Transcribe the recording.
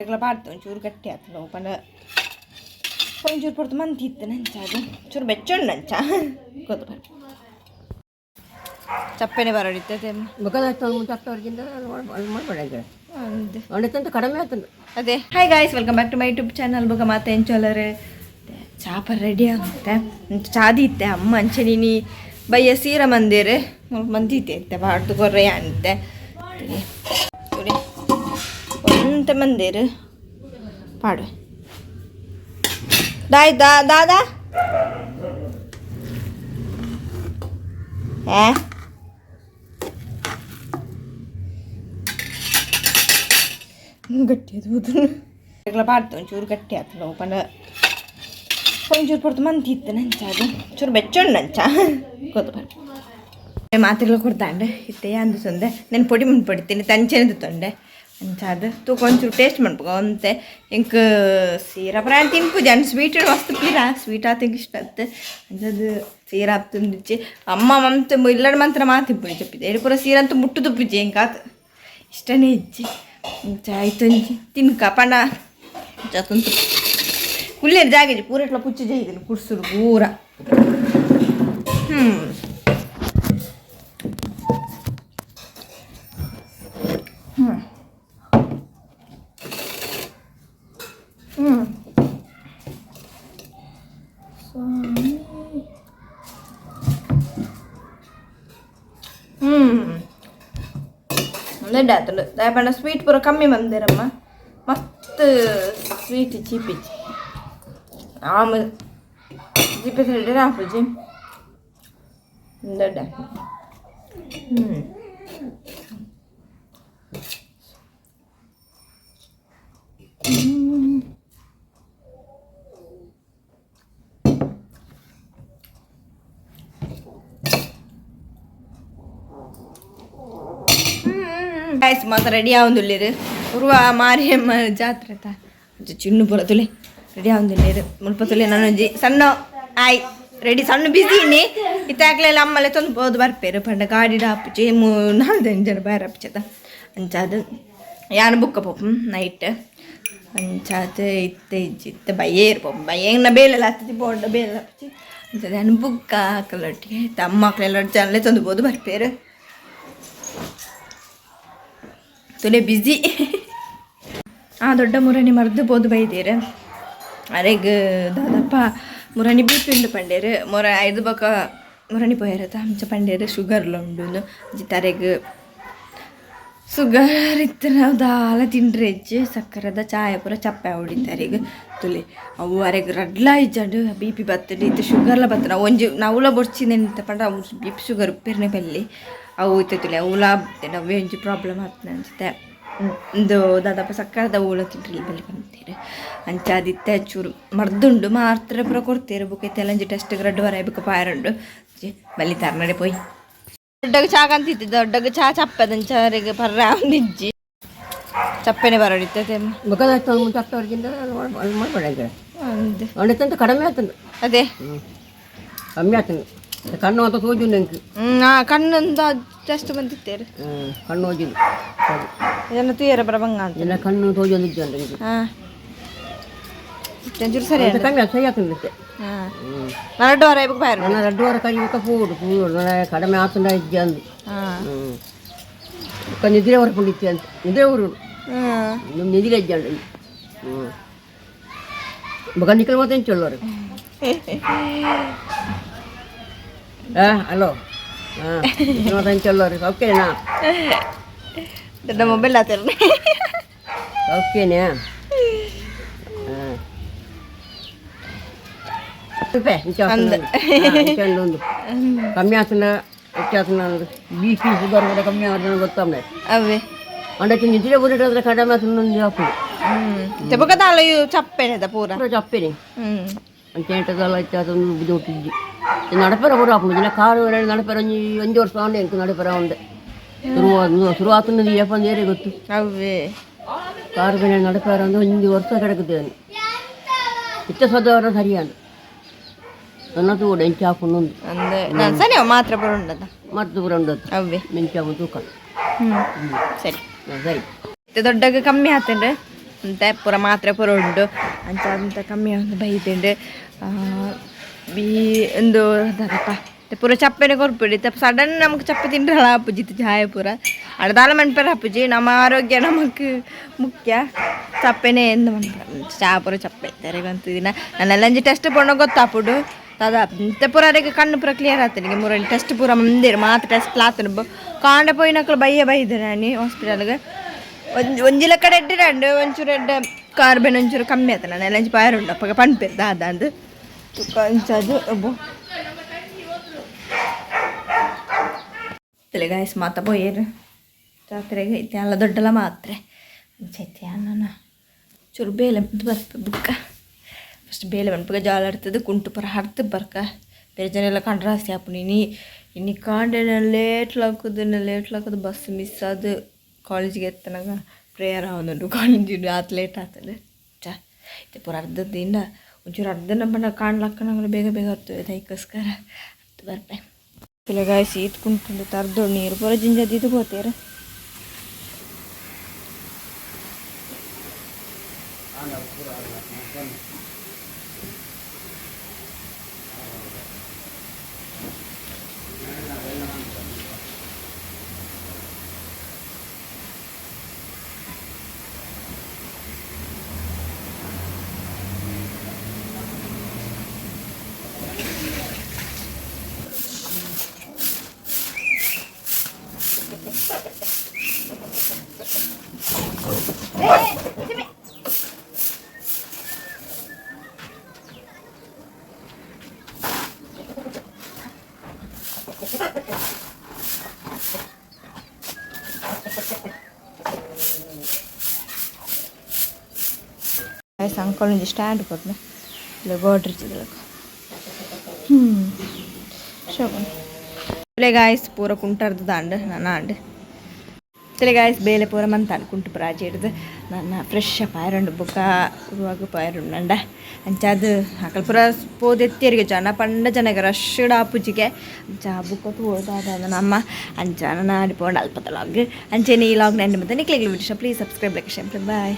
ಪಾಡ್ತು ಒಂಚೂರು ಗಟ್ಟಿ ಆತುಂಡು ಪಂಡ ಒಂಚೂರು ಪೊರ್ತು ಮಂತಿ ಇತ್ತು ನಂಚ ಅದು ಚೂರು ಬೆಚ್ಚುಂಡು ಅಂಚ ಗೊತ್ತು ಬರ ಚಪ್ಪೆನೆ ಬರೋಡಿತ್ತೆ. ಕಡಿಮೆ ಆತಂದು. ಅದೇ. Hi guys, welcome back to my YouTube channel. ಬೊಕ ಮಾತ ಎಂಚೊಲ್ಲರ್? ಚಾಪ ರೆಡಿ ಆಗುತ್ತೆ, ಚಾದಿ ಇತ್ತೆ ಅಮ್ಮ. ಅಂಚೆ ನೀನಿ ಬಯ್ಯ ಸೀರ ಮಂದಿರ್ ಮುಲ್ಪ ಮಂದಿ ಇತ್ತೆ ಇತ್ತೆ ಬಾಡ್ದು ಕೊರ್ರೆ ಅಂತೆ. ಒಂತೆ ಮಂದಿರ್ ಪಾಡು ದಾಯ್ ದಾ ದಾದಾ ಏ ಗಟ್ಟಿ ಅದು ಪಾಡ್ತು ಒಂಚೂರು ಗಟ್ಟಿ ಆತುಂಡು ಪಂಡ ಒಂಚೂರು ಪೊರ್ತು ಮಂತಿ ಇತ್ತು ನಂಚ ಅದು ಚೂರು ಬೆಚ್ಚುಂಡು ಅಂಚ ಗೊತ್ತು ಬರ ಮಾತ್ರೆಗಳು ಕೊಡ್ತಾಂಡೆ ಇತ್ತೆ ಅಂದು ಸಂದೆ ನಾನು ಪೊಡಿ ಮುಂದೆ ಪಡಿತೀನಿ ತಂಚೆನೆ ತೊಂಡೆ ಅಂಚ ಅದು ತೂಕ ಒಂಚೂರು ಟೇಸ್ಟ್ ಮನ್ಪುಗ ಒಂತೆ. ಎಂಕ್ ಸೀರಾ ಪ್ರಾಣ ತಿನ್ಪುಜಿ ಅಂಡ್ ಸ್ವೀಟ್ ಮಸ್ತ್ ಪೀರ ಸ್ವೀಟ್ ಆತ ಎಂಕ್ ಇಷ್ಟ ಆತ್. ಅಂಚದು ಸೀರಾ ತಿಂದಿಚ್ಚಿ ಅಮ್ಮ ಮಂತ್ ಇಲ್ಲಡ ಮಂತ್ರ ಮಾತಿಪ್ಪುಜಿ ಚಪ್ಪಿದೆ ಎಡು ಪೂರ ಸೀರಾ ಅಂತೂ ಮುಟ್ಟು ತುಪ್ಪುಜಿ ಎಂಕ್ ಆತ್ ಇಷ್ಟನೇ ಇಜ್ಜಿ. ಅಂಚ ಆಯ್ತು ತಿನ್ಕ ಪಂಡ ಅಂಚ ತುಂತು ಕುಲ್ಲೇರು ಜಾಗ ಪೂರ ಎಟ್ಲ ಪುಚ್ಚು ಜೈದಿನಿ ಕುಡ್ಸುಡು ಪೂರ. ಹ್ಞೂ ಹ್ಞೂ ಹ್ಞೂ ಸ್ವಾಮಿ ಹ್ಞೂ ಒಂದೆಡ್ಡೆ ಆತುಂಡು. ದಾಯೆ ಪಂಡ ಸ್ವೀಟ್ ಪೂರ ಕಮ್ಮಿ ಬಂದಿರಮ್ಮ, ಮಸ್ತ್ ಸ್ವೀಟ್ ಚೀಪಿಚ್ಚಿ ಆಮ ಜಿಪೆ ಸೈಡ್ ಆಪುಜಿ ಒಂದೆಡ್ಡೆ. ಹ್ಞೂ ಗಾಯ್ಸ್, ಮಾತ ರೆಡಿ ಆವೊಂದುಲ್ಲೆರ್. ಉರ್ವ ಮಾರಿಯಮ್ಮ ಜಾತ್ರೆ ತಾ ಚಿನ್ನು ಪೂರ ತುಲೆ ರೆಡಿ ಆವೊಂದುಲ್ಲೆರ್. ಮುಲ್ಪ ತುಲೆ ನನೊಂಜಿ ಸಣ್ಣ ಆಯ್ ರೆಡಿ ಸಣ್ಣ ಬಿಸಿ ಇನ್ನಿ ಇತ್ತಾಕ್ಲೆಲ್ಲ ಅಮ್ಮಲೆ ತೊಂದು ಪೋದು ಬರ್ಪೇರು ಪಂಡ ಗಾಡಿಡ್ ಆಪುಜಿ, ನಾಲ್ದು ಜನ ಬೇರೆ ಆಪುಜದ. ಅಂಚಾದ್ ಯಾನ್ ಬುಕ್ಕ ಪೋಪು ನೈಟ್. ಅಂಚಾದ್ ಇತ್ತೆ ಇಜ್ಜಿ, ಇತ್ತೆ ಬಯ್ಯೇರು ಪೋಪು. ಬಯ್ಯಂಗ್ನ ಬೇಲೆಲ್ಲ ಆತುಜಿ, ಬೋಂಡ ಬೇಲೆ ಆಪುಜಿ. ಅಂಚಾದ್ ಯಾನ್ ಬುಕ್ಕ ಅಕಲೊಟ್ಟಿಗೆ ಇತ್ತೆ ಅಮ್ಮ ಅಕ್ಲೆಲ್ಲ ಜನಲೆ ತೊಂದು ಪೋದು ಬರ್ಪೇರು. ತುಲೆ ಬಿಸಿ. ಆ ದೊಡ್ಡ ಮುರಣಿ ಮರ್ದು ಪೋದು ಬೈದೇರು. ಅರೆಗ್ ದಾದಪ್ಪ ಮುರಣಿ ಬಿ ಪಿ ಉಂಡು ಪಂಡೇರು. ಮೊರ ಐದು ಬೊಕ ಮುರಣಿ ಪೋಯೆರತ ಅಂಚ ಪಂಡೇರು ಶುಗರ್ಲ ಉಂಡು ಅಂಚ ತರೆಗ್ ಶುಗರ್ ಇತ್ತಿನ ದಾಲ ತಿಂಡ್ರೆ ಇಜ್ಜಿ, ಸಕ್ಕರೆದ ಚಾಯ ಪೂರ ಚಪ್ಪೆ ಆವೊಡಿತ್ತರೆಗ್. ತುಲೆ ಅವು ಅರೆಗ್ ರಡ್ಲ ಇಜ್ಜಂಡ್ ಬಿ ಪಿ ಬತ್ತುಂಡು, ಇತ್ತೆ ಶುಗರ್ಲ ಬತ್ತುಂಡು. ಅವು ಒಂಜಿ ನವುಲ ಬೊಡ್ಚಿ ಎಂತ ಪಂಡ ಅವು ಬಿ ಪಿ ಶುಗರ್ ಉಪ್ಪೆರ್ನೆ ಬಲ್ಲಿ. ಅವು ಇತ್ತೆ ತುಲೆ ಅವುಲ ಅವೇ ಒಂಜಿ ಪ್ರಾಬ್ಲಮ್ ಆತ್ನ ಅನ್ಸುತ್ತೆ. ಇಂದು ದಾದಪ್ಪ ಸಕ್ಕರೆದ ಓಲ ತಿಂಡ್ರೆ ಬಲ್ಲಿ ಪಂತೇರು. ಅಂಚಾದಿತ್ತೆ ಚೂರು ಮರ್ದುಂಡು, ಮಾತ್ರೆ ಪೂರ ಕೊಡ್ತೇರು. ಬೊಕ ಇತ್ತೆ ಒಂಜಿ ಟೆಸ್ಟ್ ರಡ್ಡ್ ವರ ಬೊಕ ಪಾಯರುಂಡು ಬಲ್ಲಿ ತರ್ನಡೆ ಪೋಯಿ. ದೊಡ್ಡಗ ಚಾ ಕಂತಿತ್ತು, ದೊಡ್ಡಗ ಚಾ ಚಪ್ಪದಂಚ ಅರೆಗ್ ಪರ್ರ ಒಂದಿಜ್ಜಿ ಚಪ್ಪೆನೆ ಬರೋಡಿತ್ತೆ. ಅಂಡತ್ತಂತ ಕಡಿಮೆ ಆತಂದು. ಅದೇ. ಕಮ್ಮಿ ಆತಂದು. ಕಣ್ಣು ಅಂತ ತೋಜುಂಡು ಎಂಕ್. ಕಣ್ಣೊಂದು ಟೆಸ್ಟ್ ಬಂದಿತ್ತೇರು. ಕಣ್ಣು ಹೋಜಿದ್ದು. ಇದನ್ನು ತೂಯರ ಬರ ಬಂಗ ಅಂತ. ಎಲ್ಲ ಕಣ್ಣು ತೋಜೊಂದು ಇಜ್ಜಂಡು ಎಂಕ್. ಹಾಂ, ಒಂಚೂರು ಸರಿ. ಅಂತ ಕಮ್ಮಿ ಆತು, ಸರಿ ಆತಂದು ಇತ್ತೆ. ಹಾಂ, ನರಡು ವಾರ ಇವಾಗ ಬಾಯರು. ನನ್ನ 2 ವಾರ ಕೈ ಪೋಡು ಪೋಡು ನನ್ನ ಕಡಿಮೆ ಆತಂಡ ಇಜ್ಜಂದು. ಬೊಕ ನಿದ್ರೆ ಬರ್ಪುಂಡು ಅಂತ, ನಿದ್ರೆ ಊರು ನಿದ್ರೆ ಇಜ್ಜಂಡು. ಹ್ಞೂ, ಬೊಕ ನಿಕಲ್ ಮಾತ ಎಂಚೊಲ್ಲರು? ಹಲೋ, ಹಾಂ, ಮಾತ ಎಂಚೊಲ್ಲರು? ಓಕೆನಾ? ದೊಡ್ಡ ಮೊಬೈಲ್ ಆತಿರ್ನೆ. ಓಕೆನಾ? ಹಾಂ, ಇಂಚ ಕಮ್ಮಿ ಆತನ ಹೆಚ್ಚಾತನ ಬಿ ಪಿ ಶುಗರ್ ಕೂಡ ಕಮ್ಮಿ ಆತನ ಗೊತ್ತಾಮನೆ. ಅವೇ. ಅಂಡಕ್ಕೆ ನಿದ್ರೆ ಬುರಿಟಾದ್ರೆ ಕಡಿಮೆ ಆತನ ಆಪುಂಡು. ಹ್ಞೂ, ಬೊಕ ದಾಲ ಚಪ್ಪೆನೆದ ಪೂರ. ಪೂರ ಚಪ್ಪೆನೆ. ಅಂಚೆಂಟದಲ್ಲ ಹೆಚ್ಚಾತನ ಬುದ್ಧಿಮುಟ್ಟಿಜ್ಜಿ ನಡಪೆರ ಪೂರ ಆಪುಂಡು. ಜಿನ ಕಾರು ನಡಪೆರ ಒಂಜಿ ಒಂಜಿ ವರ್ಷ ಆಂಡೆ ಎಂಕ್ ನಡಪೆರ ಉಂಡೆ ಶುರು ಶುರು ಆತನ ಏಪ ಏರೆ ಗೊತ್ತು. ಅವೇ. ಕಾರು ಬೆಳೆ ನಡಪೆರ ಅಂದ್ರೆ ಒಂಜಿ ವರ್ಷ കിടക്കുത് ಇತ್ತ ಸದವರ ಸರಿಯಾದ ನನ್ನ ತೂಡು ಎಂಚ ಆಪುಂಡು. ಅಂದೆ ನಾನು ಸರಿ ಮಾತ್ರ ಬರುಂಡದ. ಮದ್ದು ಪೂರ ಉಂಡು. ಅವೇ. ಮೆಂಚ ತೂಕ. ಹ್ಞೂ, ಸರಿ. ಸರಿ. ದೊಡ್ಡಗ ಕಮ್ಮಿ ಆತಂಡ್ರೆ. ಅಂತೆ ಪೂರ ಮಾತ್ರೆ ಪೂರ ಉಂಡು ಅಂಚ ಅಂತ ಕಮ್ಮಿ ಒಂದು ಬೈದುಂಡು ಬೀ ಒಂದು ದಾದಪ್ಪ ಪೂರ ಚಪ್ಪೆನೆ ಕೊರ್ಪಿಡಿ ಸಡನ್ ನಮಗೆ ಚಪ್ಪೆ ತಿಂಡ್ರಲ್ಲ ಅಪ್ಪುಜಿ ಚಾಯ ಪೂರ ಅಡದಾಲ ಮನ್ಪೆರ ಅಪ್ಪುಜಿ ನಮ್ಮ ಆರೋಗ್ಯ ನಮಕ್ ಮುಖ್ಯ ಚಪ್ಪೆನೆ ಎಂದು ಮನ್ಪರ ಚಾ ಪೂರ ಚಪ್ಪೆ ತೆರೆಗಂತ ದಿನ ನನ್ನೆಲ್ಲ ಟೆಸ್ಟ್ ಪೋಣ ಗೊತ್ತಾಪುಡು ದಾದ ಇಂತೆ ಪೂರ ಅರೆಗೆ ಕಣ್ಣು ಪೂರ ಕ್ಲಿಯರ್ ಆತನಿಗೆ ಮೂರಲ್ಲಿ ಟೆಸ್ಟ್ ಪೂರ ಮಂದಿರ ಮಾತ್ರ ಟೆಸ್ಟ್ ಆತನು ಕಾಂಡ ಪೋಯಿನಕ್ಲು ಬಯ್ಯ ಬೈದೆ ನಾನು ಹಾಸ್ಪಿಟಲ್ಗೆ ಒಂಜಿ ಒಂಜಿ ಲೆಕ್ಕಡೆ ಎಡ್ಡೆ ಒಂಚೂರು ಎಡ್ಡೆ ಕಾರ್ಬನ್ ಒಂಚೂರು ಕಮ್ಮಿ ಆತ ನಾನು ಎಲ್ಲ ಪಾಯರುಂಡು ಅಪ್ಪಗ ಪನ್ಪೇರು ದಾದ ಅಂದು ಅಂಚದು ಒಬ್ಬ ಗಾಯ್ಸ್ ಮಾತ ಪೋಯೇರು ಜಾತ್ರೆಗೆ ಇತ್ತೆ ಅಲ್ಲ ದೊಡ್ಡಲ ಮಾತ್ರೆ ಅಂಚೈತೆ ನನ್ನ ಚೂರು ಬೇಲೆ ಬರ್ಪ ಬುಕ್ಕ ಫಸ್ಟ್ ಬೇಲೆ ಮನ್ಪಗ ಜಾಲಾಡ್ತದೆ ಕುಂಟು ಪರ ಹರ್ತು ಬರ್ಕ ಬೇರೆ ಜನ ಎಲ್ಲ ಕಂಡ್ರಾಸ್ತಿ ಆಪುಂಡು ಇನಿ ಇನಿ ಕಾಂಡೆ ಲೇಟ್ ಲಾಕುದು ಲೇಟ್ ಲಾಕುದು ಬಸ್ ಮಿಸ್ ಆದು ಕಾಲೇಜಿಗೆ ಎತ್ತನಾಗ ಪ್ರೇಯರ್ ಆವೊಂದುಂಡು ಕಾಲೇಜ್ ಆತ್ ಲೇಟ್ ಆತದೆ ಚ ಇತ್ತೆ ಪೂರ ಅರ್ಧ ದಿಂದ ಒಂಚೂರು ಅರ್ಧ ನಮ್ಮ ಕಾಣ್ಲಕ್ಕನಾಗಲು ಬೇಗ ಬೇಗ ಹರ್ತದೆ ದೈಕೋಸ್ಕರ ಹತ್ತು ಬರ್ಪೆ ಗಾಯ್ಸ್ ಈತ್ ಕುಂಟುಂಡು ತರ್ದು ನೀರು ಪೂರ ಜಿಂಜದಿದ್ದು ಪೋತೇರು ಅಂಕಲ್ ಒಂಜಿ ಸ್ಟ್ಯಾಂಡ್ ಕೊರ್ನೆ ಇಲ್ಲ ಗೋಡ್ರೇಜ್ ಶೋಭನ್ ಗಾಯ್ಸ್ ಪೂರ ಕುಂಟರ್ದು ದಾಂಡ್ ನನ್ನ ಆಂಡ್ ಗಾಯ್ಸ್ ಬೇಲೆ ಪೂರ ಮಂತಾನ್ ಕುಂಟು ಪ್ರಾಜಿ ಹಿಡ್ದು ನನ್ನ ಫ್ರೆಶ್ ಪಾಯರುಂಡು ಬೊಕ್ಕ ಉರುವಾಗ ಪಾಯರುಂಡು ನಂಡ ಅಂಚಾದ್ ಅಕಲ್ ಪೂರ ಪೋದೆತ್ತಿಯರಿಗೆ ಜನ ಪಂಡ ಜನಗ ರಶ್ ಆಪುಜಿಗೆ ಅಂಚ ಬುಕ್ಕ ತೂದಾದ ನಮ್ಮ ಅಂಚ ನನ್ನ ಆಡಿ ಪೋಂಡ ಅಲ್ಪದ ಲಾಗ್ ಅಂಚೆನೆ ಈ ಲಾಗ್ ನೆಂಡು ಮತ್ತೆ ನಿಕ್ಲೆಗ್ video please subscribe like share bye.